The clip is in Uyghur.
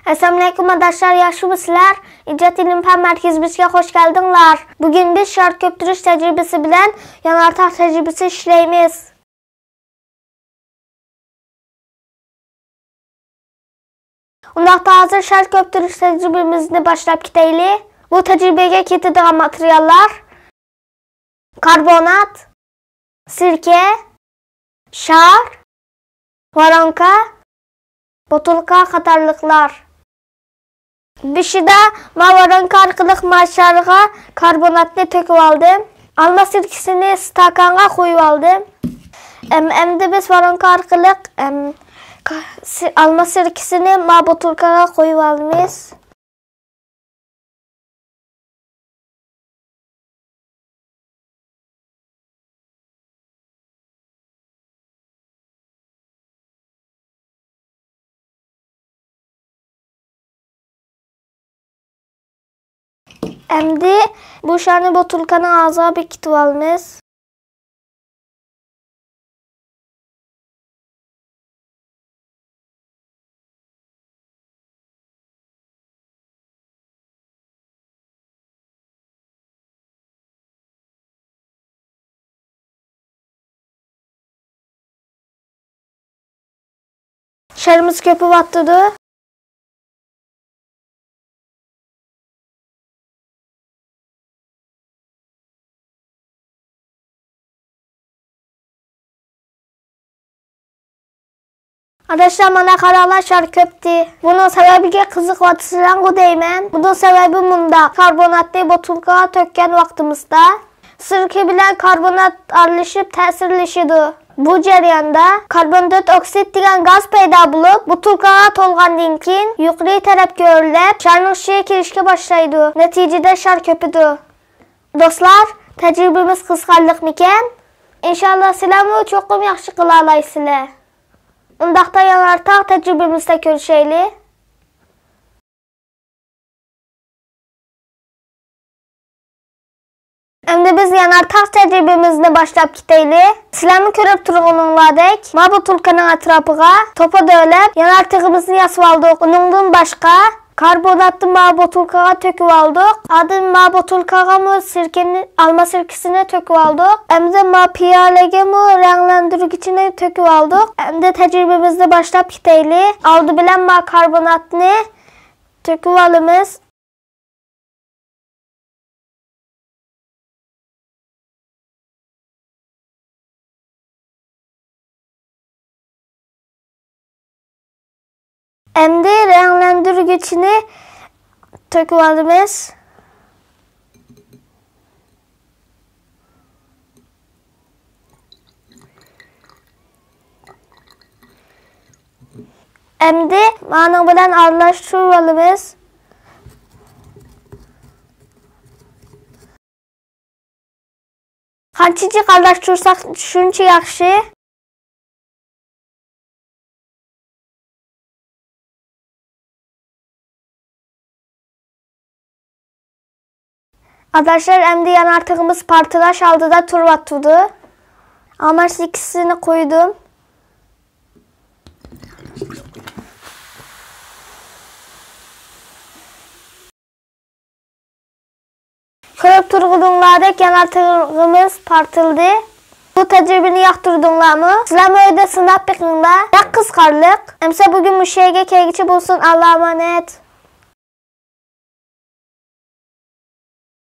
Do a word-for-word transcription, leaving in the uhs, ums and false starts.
ئەسسالامۇئەلەيكۇم ئاداشلار، ياخشىمۇسىلەر؟ ئىجاد ئىلىم پەن مەركىزىمىزگە خوش كەلدىڭلار. بۈگۈن بىز شار كۆپتۈرۈش تەجرىبىسى بىلەن يانارتاق تەجرىبىسى ئىشلەيمىز. ئۇنداقتا ھازىر شار كۆپتۈرۈش تەجرىبىمىزنى باشلاپ كېتەيلى. بۇ تەجرىبىگە كېتىدىغان ماتېرىياللار: كاربونات، سىركە، شار، ۋارانكا، بوتۇلكا قاتارلىقلار. بېشىدا ما ۋارانكا ئارقىلىق ما شارغا كاربوناتنى تۆكۈۋالدىم. ئالما سىركىسىنى ئىستاكانغا قۇيۇۋالدىم. ئەم-، ئەمدى بىز ۋارانكا ئارقىلىق، ئەم، كا-، سى-، ئالما سىركىسىنى ما بوتۇلكىغا قۇيۇۋالىمىز. ئەمدى بۇ شارنى بوتۇلكىنىڭ ئاغزىغا بېكىتىۋالىمىز. شارىمىز كۆپۈۋاتىدۇ. ئاداشلار، مانا قاراڭلار، شار كۆپتى. بۇنىڭ سەۋەبىگە قىزىقىۋاتىسىلەرغۇ دەيمەن. بۇنىڭ سەۋەبى مۇنداق: كاربوناتنى بوتۇلكىغا تۆككەن ۋاقتىمىزدا، سىركە بىلەن كاربونات ئارىلىشىپ تەسىرلىشىدۇ. بۇ جەرياندا كاربوندىئوكسىد دېگەن گاز پەيدا بولۇپ، بوتۇلكىغا تولغاندىن كېيىن يۇقىرى تەرەپكە ئۆرلەپ، شارنىڭ ئىچىگە كىرىشكە باشلايدۇ. نەتىجىدە شار كۆپىدۇ. دوستلار، تەجرىبىمىز قىزىقارلىقمىكەن؟ ئىنشاللا سىلەرمۇ چوقۇم ياخشى قىلالايسىلەر. ئۇنداقتا يانارتاق تەجرىبىمىزدە كۆرۈشەيلى. ئەمدى بىز يانارتاق تەجرىبىمىزنى باشلاپ كېتەيلى. سىلەرمۇ كۆرۈپ تۇرغىنىڭلاردەك، ما بوتۇلكىنىڭ ئەتراپىغا توپا دۆۋىلەپ، يانارتىقىمىزنى ياسىۋالدۇق. ئۇنىڭدىن باشقا، كاربوناتنى ما بوتۇلكىغا تۆكۈۋالدۇق. ئاندىن ما بوتۇلكىغىمۇ سىركىنى، ئالما سىركىسىنى تۆكۈۋالدۇق. ئەمدى ما پىيالىگىمۇ رەڭلەندۈرگۈچىنى تۆكۈۋالدۇق. ئەمدى تەجرىبىمىزنى باشلاپ كېتەيلى. ئالدى بىلەن ما كاربوناتنى تۆكۈۋالىمىز. ئەمدى رەڭلەندۈرگۈچنى تۆكۈۋالىمىز. ئەمدى مانىڭ بىلەن ئارىلاشتۇرۇۋالىمىز. قانچە جىق ئارىلاشتۇرساق، شۇنچە ياخشى. ئاداشلار، ئەمدى يانارتىغىمىز پارتلاش ئالدىدا تۇرۇۋاتىدۇ. ئالما سىركىسىنى قۇيدۇم. كۆرۈپ تۇرغىنىڭلاردەك يانارتىغىمىز پارتلىدى. بۇ تەجرىبىنى ياقتۇردۇڭلارمۇ؟ سىلەرمۇ ئۆيدە سىناپ بېقىڭلار. بەك قىزىقارلىق. ئەمسە بۈگۈن مۇشۇ يەرگە كەلگۈچە بولسۇن. ئاللا ئامانەت.